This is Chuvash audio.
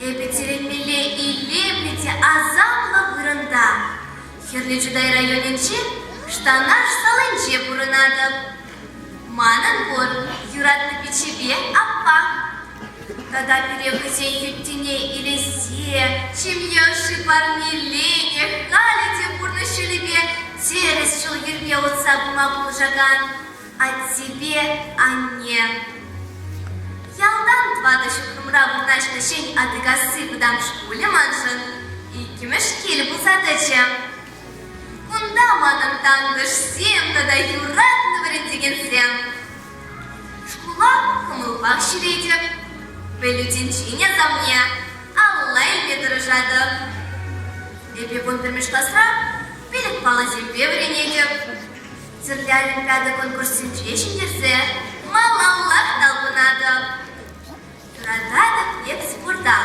Эпӗ тӗлӗнмелле илемлӗ те асамлӑ вырӑнта, Хӗрлӗ Чутай районӗнчи Штанаш салинче пурӑнатӑп. Манӑн пур юратнӑ пиччепе аппа. Тата пире хӑйсен хӳттине илессе, ҫемье ӑшши парнеленӗ, халӗ те пурнӑҫ ҫулӗпе тӗрӗс ҫул-йӗрпе утса пыма пулӑшакан аттепе анне. Ялтан тӑватӑ ҫухрӑмра вырнаҫнӑ Ҫӗн Атикасси вӑтам шкулӗ маншӑн иккӗмӗш кил пулса тӑчӗ. Кунта манӑн тантӑшсем тата юратнӑ вӗрентекенсем. Шкула кӑмӑлпах ҫӳретӗп, пӗлӳ тӗнчин асамне алла илме тӑрӑшатӑп. Эпӗ вунпӗрмӗш класра пилӗк паллӑсемпе вӗренетӗп. Тӗрлӗ олимпиада конкурссенче ҫӗнтерсе малаллах талпӑнатӑп. Юрататӑп эп спорта.